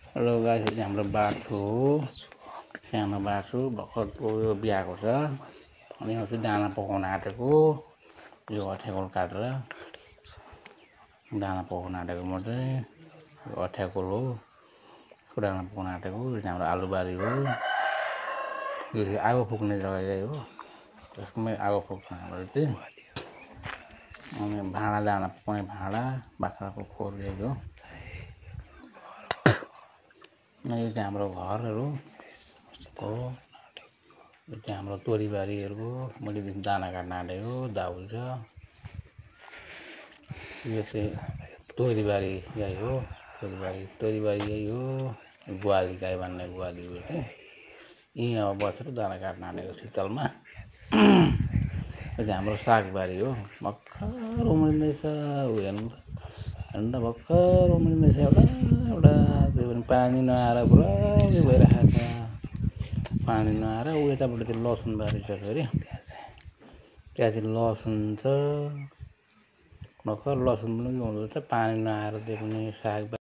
Hello guys, यो चाहिँ हाम्रो बाछो हो। सानो बाछो भर्खर यो बिहाएको छ। अनि यो चाहिँ दाना पकाउन आँटेको। यो अठ्याक्कल काटेर दाना पकाउन आँटेको म चाहिँ। यो अठ्याक्कल हो, यसको दाना पकाउन आँटेको। यो चाहिँ हाम्रो आलुबारी हो। यो चाहिँ आगो फुक्ने जग्गा हो, यसमै आगो फुक्छ हाम्रो चाहिँ। अनि भाँडा दाना पकाउने भाँडा, बाख्राको खोर यही हो। यो चाहिँ हाम्रो घरहरू हो। यो चाहिँ हाम्रो तोरीबारीहरू हो। मैले दाना काट्न आँटेको दाउल छ। यो चाहिँ तोरीबारी गाई हो। तोरीबारी यही हो। ग्वाली गाई बान्ने ग्वाली हो चाहिँ। यहीँ अब बसेर दाना काट्न आँटेको शीतलमा। यो चाहिँ हाम्रो सागबारी हो। भर्खर उम्रिँदैछ। हेर्नु त भर्खर उम्रिँदैछ एउटा त्यो पनि पानी नआएर पुरा उयो भइरहेको छ। पानी नआएर यतापट्टि त्यो लसुन बारी छ फेरि। त्यहाँ चाहिँ लसुन छ। भर्खर लसुन पनि उयो हुँदैछ, पानी नआएर त्यो पनि साग